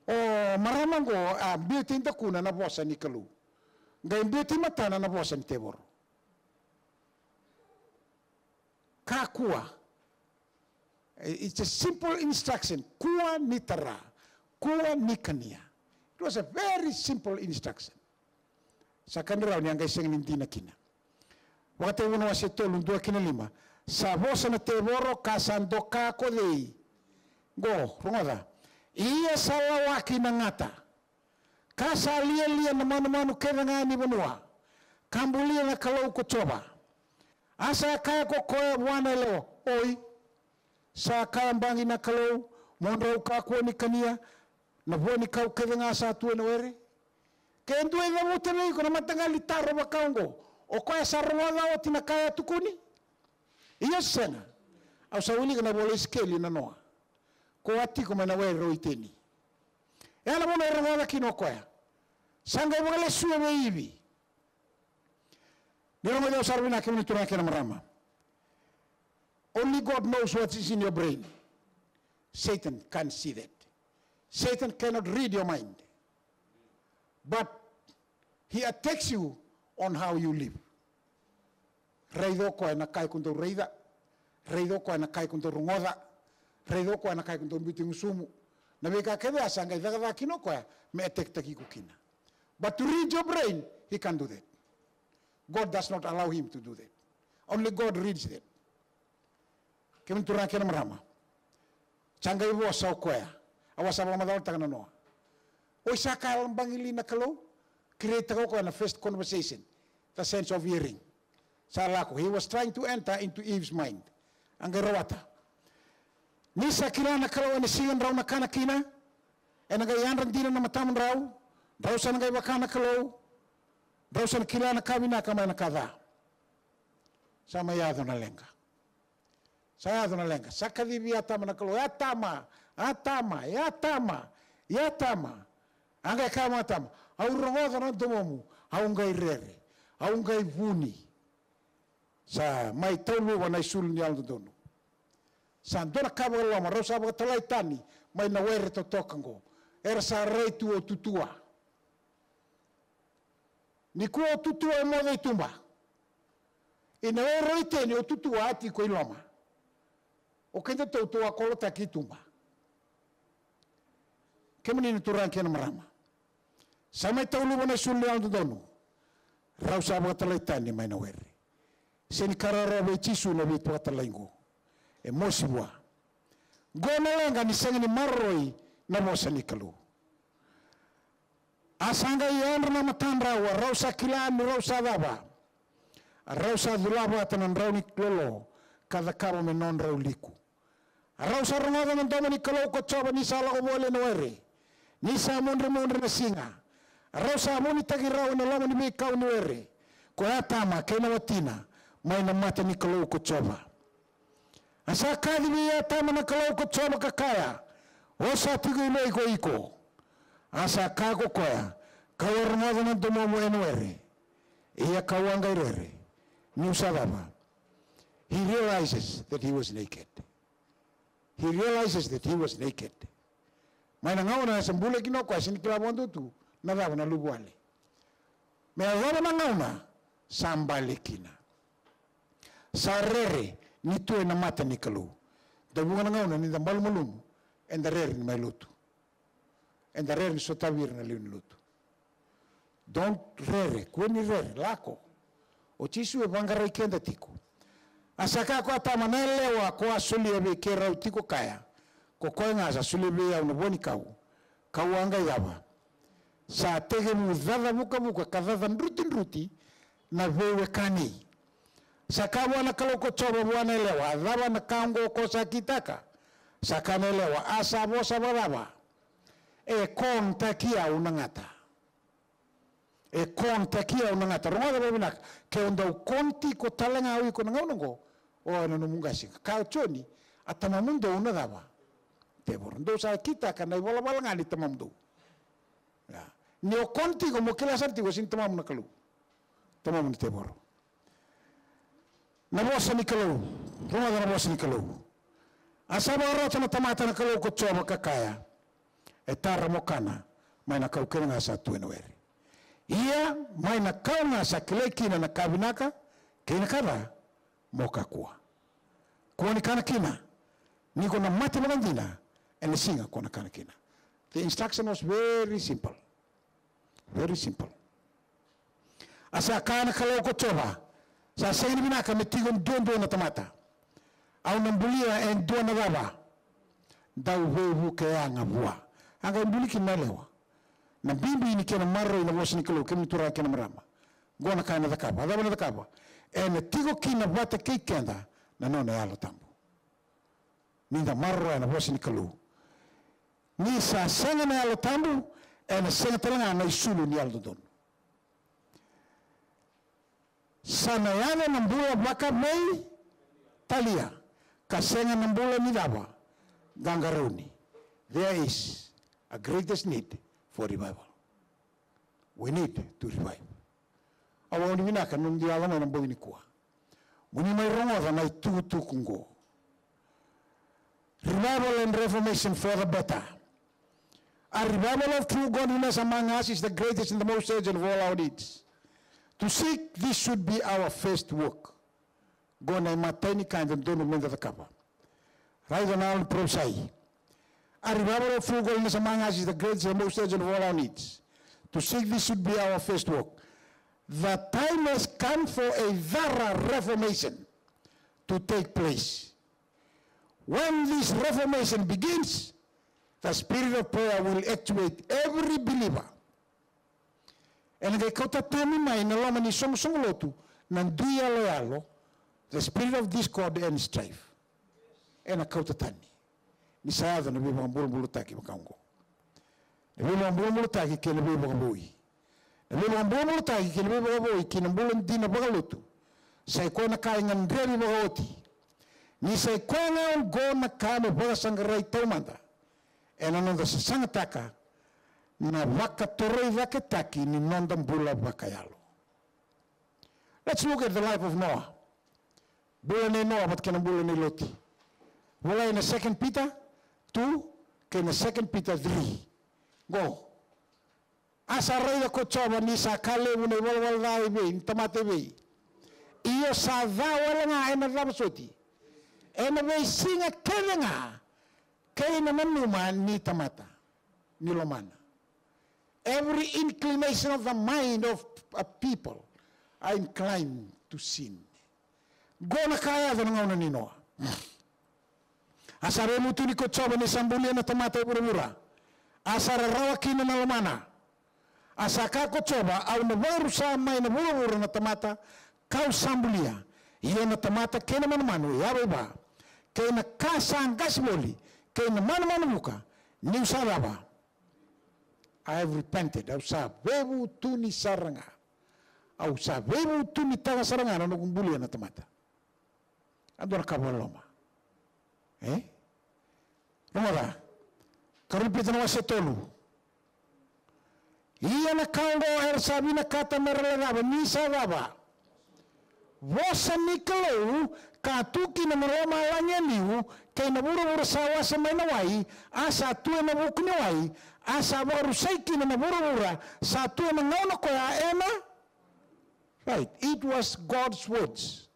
O marama qo a biuti dakuna na vosa ni Kalou. Qai biuti matana na vosa ni tevoro. Kakua. It's a simple instruction. Kua ni tara. Kua ni kania. It was a very simple instruction. Sa ka ni rawa ni a qai sega ni dina kina. Vakatekivu na wase tolu, dua ki na lima. Sa vosa na tevoro ka sa doka ko cei? Qo, rogoca. Ia sa lawaki na gata. Ka sa lialia na manumanu kece ga ni vanua. Ka bulia na Kalou ko Jiova. A sa kaya ko koya vua na yalewa, oi. Sa kaya bagi na Kalou, mo drau kakua ni kania na vua ni kau kece ga sa tu ena were. Ke dua e cavuta vei iko na mataqali taro vaka oqo, o koya sa rogoca oti na ka e a tukuni? Io se sega? Au sa wilika na ivola i Isikeli na noa. Ko a tiko mai na were o Iteni. E a na vanua e rogoca kina o koya. Sa qai vakalesuya vei Ivi. Ni rogoci au sara vinaka, kemuni turaga kei na marama. Only God knows what is in your brain. Satan can't see that. Satan cannot read your mind. But he attacks you on how you live. Raica o koya na ka e ko dau raica. Raica o koya na ka e ko dau rogoca. Raica o koya na ka e ko dau biuti gusumu. Na veika kece a sa qai cakacaka kina o koya me attack-taki iko kina. But to read your brain, he can't do that. God does not allow him to do that. Only God reads that. Kemuni turaga kei na marama. Sa qai vosa o koya. Au a sa vakamacalataka na noa. Oi, sa kaya bagi li na Kalou? Create-taka o koya na first conversation. The sense of hearing. Sa lako. He was trying to enter into Eve's mind. A qai rawata. Ni sa kila na Kalou ena siga drau na kana kina. Ena qai yadra dina na matamudrau. Drau sa na qai vaka na Kalou. Drau sa na kila na ka vinaka mai na ka ca. Sa mai yaco na leqa. Sa yaco na leqa. Sa kacivi Atama na Kalou. Atama, Atama, Atama, Atama. A qai kaya vua Atama, au rogoca na domomu, au qai rere, au qai vuni. Sa mai tauluva na isulu ni yalododonu. Sa dua na ka vakaloloma, rau sa vakatalai tani mai na were totoka qo. Era sa rai tu o Tutua. Nikua o Tutua e moce i tuba. Ina were o Iteni o Tutua a tiko i loma. O kedatou tou a kolotaki i tuba. Kemuni na turaga kei na marama. Sa mai tauluva na isulu ni yalododonu. Rau sa vakatalai tani mai na were. Sega ni ka rawarawa vei Jisu na veivakatalai qo. E mosi vua. Qo na leqa ni sega ni maroroi na vosa ni Kalou. A sa qai yadra na matadrau, a rau sa kila ni rau sa cava. A rau sa cula vata na drau ni lolo ka cakava me nodrau liku. A rau sa rogoca na domo ni Kalou ko Jiova ni sa lako voli ena were, ni sa mudremudre na siga. A rau sa vunitaki rau ena loma ni veikau ni were ko Atama kei na watina mai na mata ni Kalou ko Jiova. A sa kaci vei Atama na Kalou ko Jiova ka kaya, o sa tiko i vei ko iko? A sa kaya ko koya, kau a rogoca na domomu ena were, ia kau a qai rere. Niu sa cava? He realizes that he was naked. He realizes that he was naked. Mai na gauna e sa bula kina o koya, sega ni kila vakadua tu na cava na luvawale. Me yacova na gauna sa bale kina. Sa rere ni tu ena mata ni Kalou. Da vuqa na gauna ni da malumalumu, eda rere ni mai lotu. Eda rere ni sotavi ira na lewe ni lotu. Don't rere, kua ni rere, lako. O Jisu e vaqarai keda tiko. A sa kaya ko Atama, na yalewa ko a solia vei keirau tiko kaya, ko koya ga sa solia vei au na vua ni kau. Kau a qai cava? Sa tekivu caca vukavuka ka caca drutidruti na veiwekani. Sa kaya vua na Kalou ko Jiova vua na yalewa, a cava na ka oqo ko sa kitaka? Sa kaya na yalewa, a sa vosa vakacava? E kontaki au na gata. E kontaki au na gata. Rogoca vakavinaka, ke o dau kon tiko tale ga o iko na gauna oqo, o ena nomu qasi. Kaya o Joni, a tamamudou na cava? Tevoro. Dou sa kitaka na ivalavala ga ni tamamudou. Ia. Ni o kon tiko mo kila sara tiko, sega ni tamamu na Kalou. Tamamu na tevoro. Na vosa ni Kalou. Rogoca na vosa ni Kalou. A sa vakarota na tamata na Kalou ko Jiova ka kaya, e tara mo kana mai na kau kece ga sa tu ena were. Ia mai na kau ga sa kilai kina na ka vinaka kei na ka ca, mo kakua. Kua ni kana kina, ni ko na mate vakadina ena siga ko na kana kina. The instruction was very simple. Very simple. A sa kaya na Kalou ko Jiova, sa sega ni vinaka me tiko duadua na tamata. Au na bulia e dua na cava? Dau veivuke yaga vua. A qai buli kina na yalewa. Na bibi ni kena maroroi na vosa ni Kalou, kemuni turaga kei na marama. Qo na ka ena cakava. A cava ena cakava? Ena tiko kina vata kei keda na nona Yalo Tabu. Ni da maroroya na vosa ni Kalou. Ni sa sega na Yalo Tabu, ena sega tale ga na isulu ni yalododonu. Sa na yaco na bula vakaveitalia, ka sega na bula ni cava? Qaqarauni. There is a greatest need for revival. We need to revive. Au vakavinavinaka na nomudou yaco mai na bogi nikua. Mo ni mai rogoca na itukutuku qo. Revival and reformation for the better. A revival of true godliness among us is the greatest and the most urgent of all our needs. To seek this should be our first work. Qo na imatai ni ka e dodonu meda cakava. Raica na yalo ni parofisai. A revival of true godliness among us is the greatest and most urgent of all our needs. To seek this should be our first work. The time has come for a thorough reformation to take place. When this reformation begins, the spirit of prayer will actuate every believer. Ena qai kauta tani mai na loma ni soqosoqo lotu na dui yaloyalo, the spirit of discord and strife. Ena kauta tani. Ni sa yaco na veivakabulabulataki vaka oqo. Na veivakabulabulataki kei na veivakavoui. Na veivakabulabulataki kei na veivakavoui kei na bula dina vakalotu. Sa i koya na ka e gadrevi vakaoti. Ni sa i koya ga oqo na ka me vakasaqarai taumada. Ena noda sasagataka na vakatoroicaketaki ni noda bula vakayalo. Let's look at the life of Noah. Bula nei Noa vata kei na bula nei Loti. Volai na Second Peter two kei na Second Peter three. Qo. A sa raica ko Jiova ni sa ka levu na ivalavala ca e vei, ni tamata e vei. Io sa ca wale ga ena cava soti. Ena veisiga kece ga kei na nanuma ni tamata, ni lomana. Every inclination of the mind of a people are inclined to sin. Qo na ka a yaco na gauna nei Noa. A sa veivutuni ko Jiova ni sa bulia na tamata e vuravura. A sa rarawa kina na lomana. A sa kaya ko Jiova, au na vakarusa mai na vuravura na tamata kau sa bulia. Io na tamata kei na manumanu e yavai va, kei na ka sa qasi voli, kei na manumanu vuka, niu sa cava? I have repented. Au sa veivutuni sara ga. Au sa veivutunitaka sara ga na noqu bulia na tamata. A dua na ka vakaloloma. E? Rogoca. Karua ni Pita na wase tolu. Ia na ka oqo era sa vinakata mera lai cava, ni sa cava? Vosa ni Kalou, ka tu kina na lomalagi e liu, kei na vuravura sa wase mai na wai, a sa tu ena vuku ni wai, a sa vakarusai kina na vuravura, sa tu ena gauna koya ena. Right, it was God's words.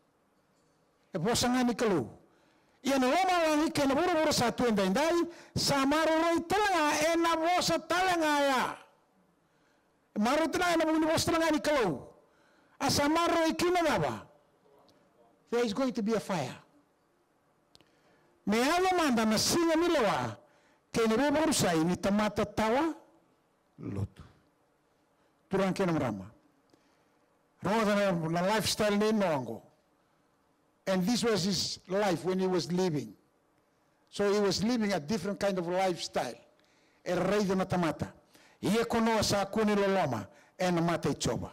E vosa ga ni Kalou. Ia na lomalagi kei na vuravura sa tu edaidai, sa maroroi tale ga ena vosa tale ga ya. E maroroi tale ga ena vuku ni vosa tale ga ni Kalou. A sa maroroi kina cava? There is going to be a fire. Me yaco mada na siga ni lewa, kei na veivakarusai ni tamata tawa lotu. Turaga kei na marama, rogoca na, na lifestyle nei Noa oqo. And this was his life when he was living. So he was living a different kind of lifestyle. Era raica na tamata. Ia ko Noa sa kua ni loloma ena mata i Jiova.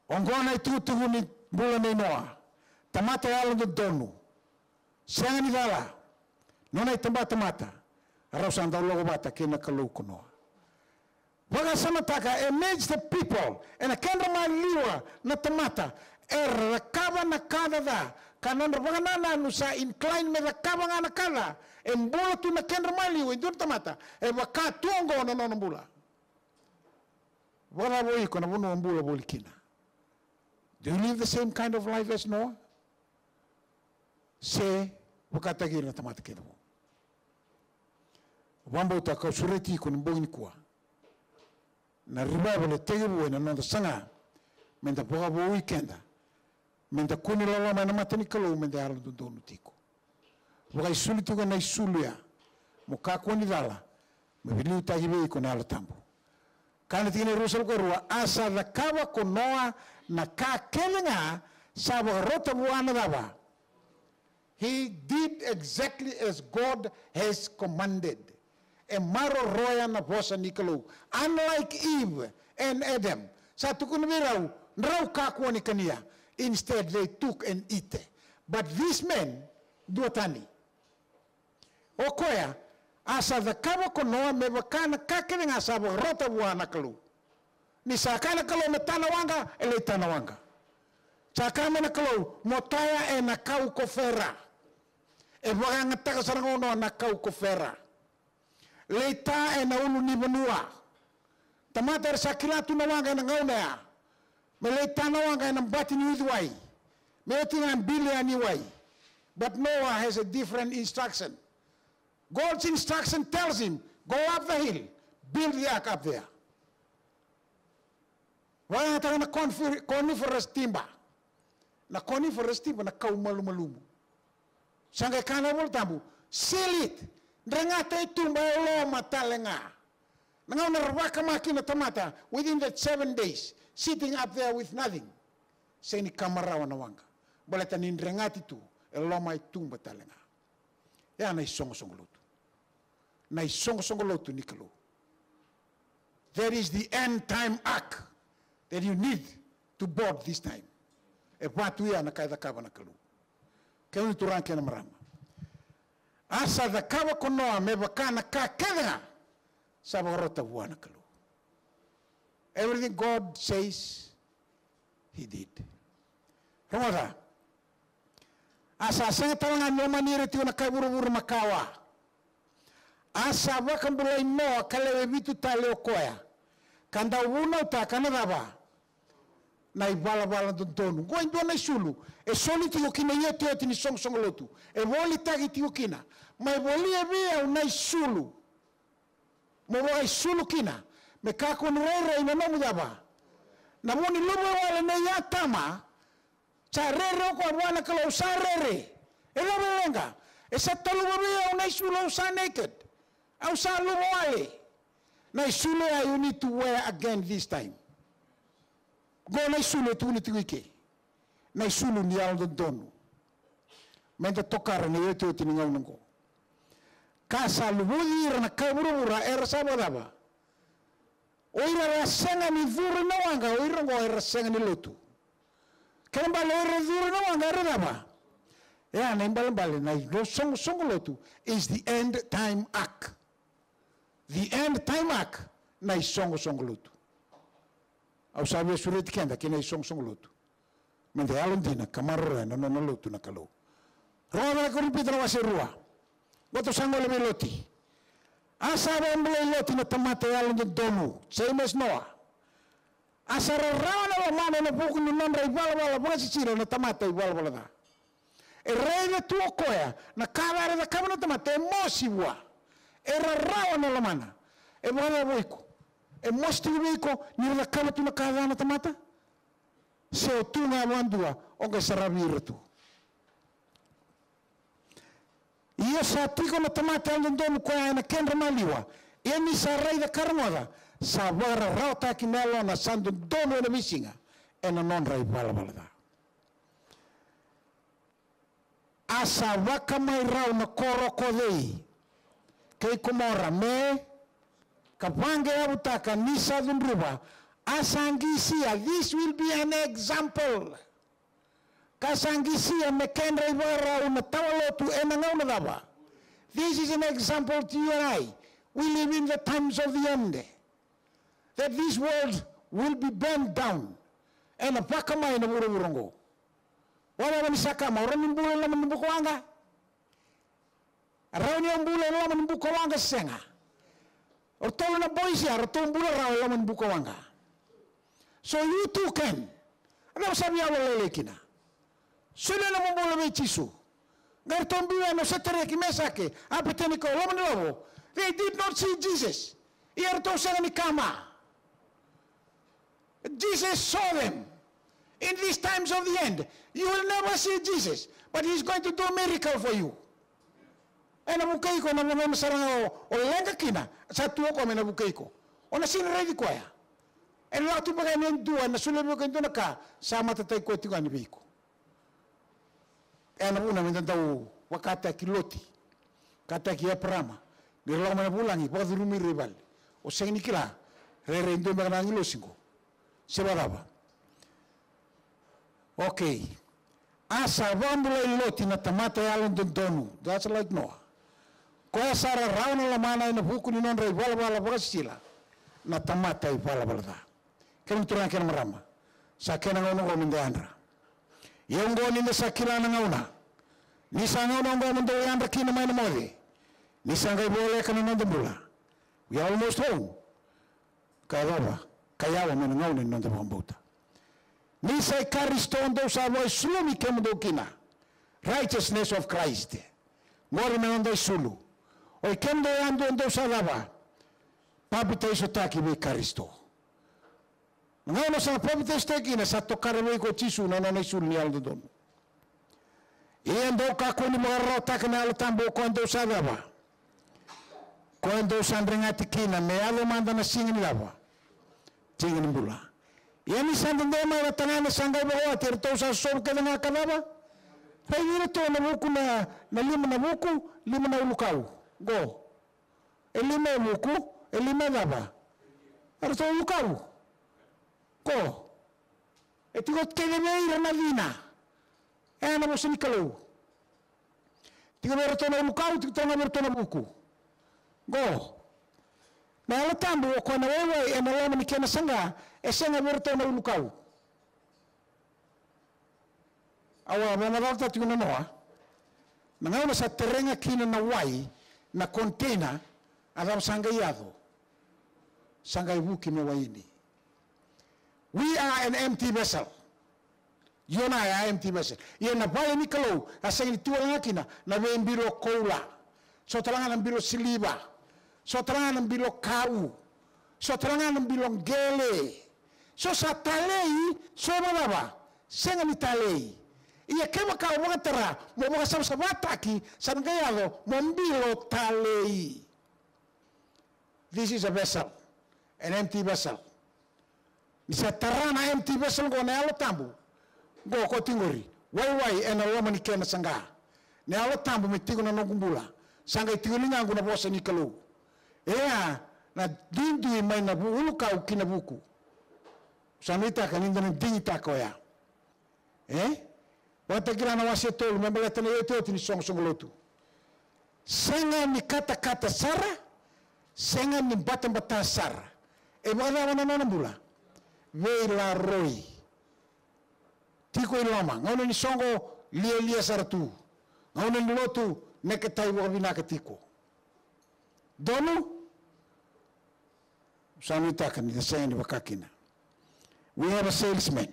Oqo na itukutuku ni bula nei Noa. Tamata yalododonu, sega ni cala, nona itabatamata, rau sa dau lako vata kei na Kalou ko Noa. Vakasamataka, amidst the people, ena kedra maliwa na tamata, era cakava na ka ca, ka nodra vakanananu sa incline me cakava ga na ka ca. E bula tu na kedra maliwa e dua na tamata, e vaka tu oqo na nona bula. Vakacava o iko na vanua o bula voli kina? Do you live the same kind of life as Noah? Se vakataki ira na tamata kece vou? Vakabauta kau sureti iko ni bogi nikua. Na revival e tekivu ena noda saga meda vakavoui keda, meda kua ni loloma ena mata ni Kalou, meda yalododonu tiko. Vakaisulu tiko ena isulu ya, mo kakua ni cala, me veiliutaki vei iko na Yalo Tabu. Kaya na tikina e ruasagavulu ka rua, a sa cakava ko Noa na ka kece ga sa vakarota vua na cava? He did exactly as God has commanded. E maroroya na vosa ni Kalou. Unlike Eve and Adam, sa tukuna vei rau, drau kakua ni kania. Instead, they took and eat. But this man, duatani, o koya, a sa cakava ko Noa me vaka na ka kece ga sa vakarota vua na Kalou. Ni sa kaya na Kalou me ta na waqa, e lai ta na waqa. Sa kaya mai na Kalou, mo taya ena kau kofera. E vakayagataka sara ga o Noa na kau kofera. Lai ta ena ulunivanua. Tamata era sa kila tu na waqa ena gauna ya. Me lai ta na waqa ena bati ni uciwai. Me oti ga bili yani wai. But Noah has a different instruction. God's instruction tells him, go up the hill, build the ark up there. Vakayagataka na conifer-, coniferous timber. Na coniferous timber na kau malumalumu. Sa qai kaya na iVolatabu, seal it. Dregata e tuba e loma tale ga. Na gauna era vakama kina na tamata, within that seven days, sitting up there with nothing. Sega ni kama rawa na waqa. Baleta ni dregati tu e loma e tuba tale ga. Ya na isoqosoqo lotu. Na isoqosoqo lotu ni Kalou. That is the end time ark that you need to board this time. E vatu ya na ka e cakava na Kalou. Kemuni turaga kei na marama. A sa cakava ko Noa me vaka na ka kece ga sa vakarota vua na Kalou. Everything God says, he did. Rogoca. A sa sega tale ga ni lomani ira tiko na kai vuravura makawa. A sa vakabulai Noa ka lewe vitu tale o koya, ka dau vunautaka na cava? Na ivalavala dodonu. Qo e dua na isulu e soli tiko ki na iotioti ni soqosoqo lotu. E volitaki tiko kina. Mai volia vei au na isulu. Mo vakaisulu kina me kakua ni rairai na nomu cava? Na vu ni luvawale nei Atama. Sa rere o koya vua na Kalou, sa rere. E cava e leqa? E sa taluva vei au na isulu, au sa naked. Au sa luvawale. Na isulu ya you need to wear again this time. Qo na isulu e tukuna tiko i ke. Na isulu ni yalododonu. Meda tokara na iotioti ni gauna oqo. Ka sa luvuci ira na kai vuravura era sa vakacava? O ira era sega ni curu na waqa, o ira oqo era sega ni lotu. Kena bale o ira curu na waqa era cava? E a na ibalebale na isoqosoqo lotu is the end time ark. The end time ark na isoqosoqo lotu. Au sa via sureti keda kei na isoqosoqo lotu. Meda yalodina ka maroroya na nona lotu na Kalou. Rogoca na Korinica na wase rua. Qo tou sa gole vei Loti. A sa vakabulai Loti na tamata yalododonu, same as Noa. A sa rarawa na lomana ena vuku ni nodra ivalavala vakasisila na tamata ivalavala ca. E raica tu o koya na ka ca era cakava na tamata, e mosi vua. E rarawa na lomana. E vakacava o iko? E mosi tiko vei iko ni ra cakava tu na ka ca na tamata? Se o tu ga vakadua o qai saravi ira tu? Ko sa tiko na tamata yalododonu koya ena kedra maliwa, ia ni sa raica ka rogoca, sa vakararawataki na yalona, sa dodonu ena veisiga ena nodra ivalavala ca. A sa vakamai rau na koro ko cei? Kei Komora, me ka vaqeyavutaka ni sa cudruva. A sa qisia, this will be an example. Ka sa qisia me kedra ivakarau na tawa lotu ena gauna cava? This is an example to you and I. We live in the times of the end. That this world will be burned down. Ena vakamai na vuravura oqo. Wala ni sa kama, o rawa ni bula e loma ni bukawaqa? Rawa ni o bula e loma ni bukawaqa se sega? O ratou na boys ya, ratou bula rawa e loma ni bukawaqa. So you too can. A cava sa via yaco lailai kina? Solia na nomu bula vei Jisu. Qai ratou biu yani o Setareki, Mesake, Apeteniko e loma ni lovo. They did not see Jesus. Ia ratou sega ni kama. Jesus saw them in these times of the end. You will never see Jesus, but he is going to do a miracle for you. Ena vukei iko na vanua sara ga o, o leqa kina, sa tu o koya me na vukei iko. O na sega ni raici koya. Ena lako tu beka yani e dua, ena solia vei iko e dua na ka, sa matataki koya tiko yani vei iko. Ena vuna meda dau vakataki Loti, vakataki Eparama, ni ra lako mai na vulagi, vakacurumi ira i vale. O sega ni kila, rairai dua beka na agilosi qo. Se vakacava? Okay. A sa vakabulai Loti na tamata yalododonu, just like Noa. Koya sa rarawa na lomana ena vuku ni nodra ivalavala vakasisila na tamata ivalavala ca. Kemuni turaga kei na marama, sa kena gauna oqo meda yadra. Ia oqo ni da sa kila na gauna, ni sa gauna oqo mo dou yadra kina mai na moce, ni sa qai voleka na noda bula. We are almost home. Ka yacova, ka yawa mai na gauna ni noda vakabauta. Ni sa i Karisito dou sa vakaisulumi kemudou kina. Righteousness of Christ. Qori na noda isulu. O i kemudou yadua dou sa cava? Papitaisotaki vei Karisito. Na gauna sa papitaisotaki kina, sa tokara vei iko o Jisu na nona isulu ni yalododonu. Ia dou kakua ni vakararawataka na Yalo Tabu, o koya dou sa cava? Koya dou sa dregati kina, me yaco mada na siga ni cava? Siga ni bula. Ia ni sa dede mai na tagane sa qai vakawati, eratou sa sovu kece ga ka cava? Raici iratou na vuku na, na lima na vuku, lima na ulukau. Qo. E lima e vuku, e lima e cava? Eratou ulukau. Qo. E tiko kece vei ira na cina. E na vosa ni Kalou. Tiko vei iratou na ulukau, tiko tale ga vei iratou na vuku. Qo. Na Yalo Tabu, o koya na waiwai, ena loma ni kena saqa, e sega vei iratou na ulukau. Au a vakamacalataka tiko na noa. Na gauna sa terega kina na wai, na container, a cava sa qai yaco? Sa qai vuki me waini. We are an empty vessel. You and I are empty vessel. Ia na vale ni Kalou, a sega ni tu wale ga kina na veibilo koula. So tale ga na bilo siliva. So tale ga na bilo kau. So tale ga na bilo qele. So sa talei, so e vakacava? Sega ni talei. Ia kevaka o vakatara mo vakasavasavataki, sa na qai yaco mo bilo talei. This is a vessel, an empty vessel. Ni sa tara na empty vessel qo na Yalo Tabu. Qo ko tiko qori, waiwai ena loma ni kena saqa. Na Yalo Tabu me tiko na noqu bula. Sa qai tiko ligaqu na vosa ni Kalou. Ia, na duidui mai na vu-, ulukau ki na vuku. Sa nuitaka ni da na digitaka oya. E? Vakatakila na wase e tolu, me baleta na iotioti ni soqosoqo lotu. Sega ni katakata sara, sega ni batabata sara. E vakacava na nona bula? Veilaroi. Tiko i loma, gauna ni soqo, lialia sara tu. Gauna ni lotu, neketai vakavinaka tiko. Donu? Sa nuitaka ni da sega ni vaka kina. We have a salesman.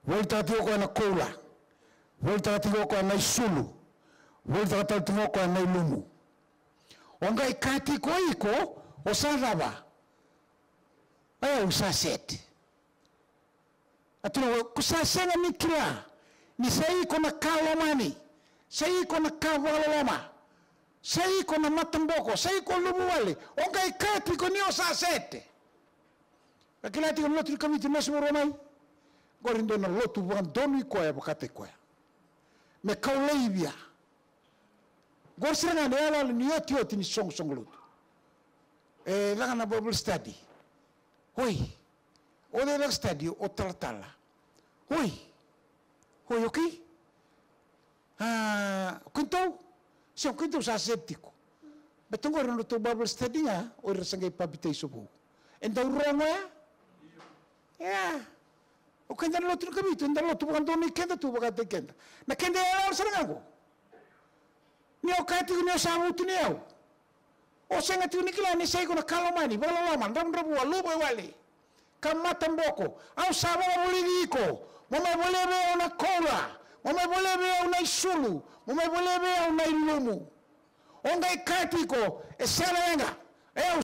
Volitaka tiko o koya na koula. Volitaka tiko o koya na isulu. Volitaka tale tiko o koya na ilumu. O qai kaya tiko o iko, o sa cava? Ai, au sa set. A tukuna, ko sa sega ni kila ni sa iko na ka lomani, sa iko na ka vakaloloma, Sa iko na mataboko, sa iko luvawale, o qai kaya tiko ni o sa sete. Ka kila tiko na lotu ni Kavitu ni lesu vakarua mai. Qori dua na lotu vakadonui koya vakataki koya. Me kau laivi ya. Qori sara ga na iyaloyalo ni otioti ni soqosoqo lotu. E caka na Bible study. Oi. O cei caka study? O talatala. Oi. Oi, okay. A, o keitou? Sega, o keitou sa sete tiko. Baleta qori na nodratou Bible study ga, o ira sa qai papitaiso vou. E dau rogo ya? Ia. O keda na lotu ni Kavitu, eda lotu vakadonui keda tu vakataki keda. Na keda iyaloyalo sara ga qo. Ni o kaya tiko ni o sa vutuniyau. O sega tiko ni kila ni sa iko na ka lomani, vakaloloma, dravudravua, luvawale, ka mataboko. Au sa vakavulici iko. Mo mai volia vei au na koula. Mo mai volia vei au na isulu. Mo mai volia vei au na ilumu. O qai kaya tiko, e sega na leqa. E au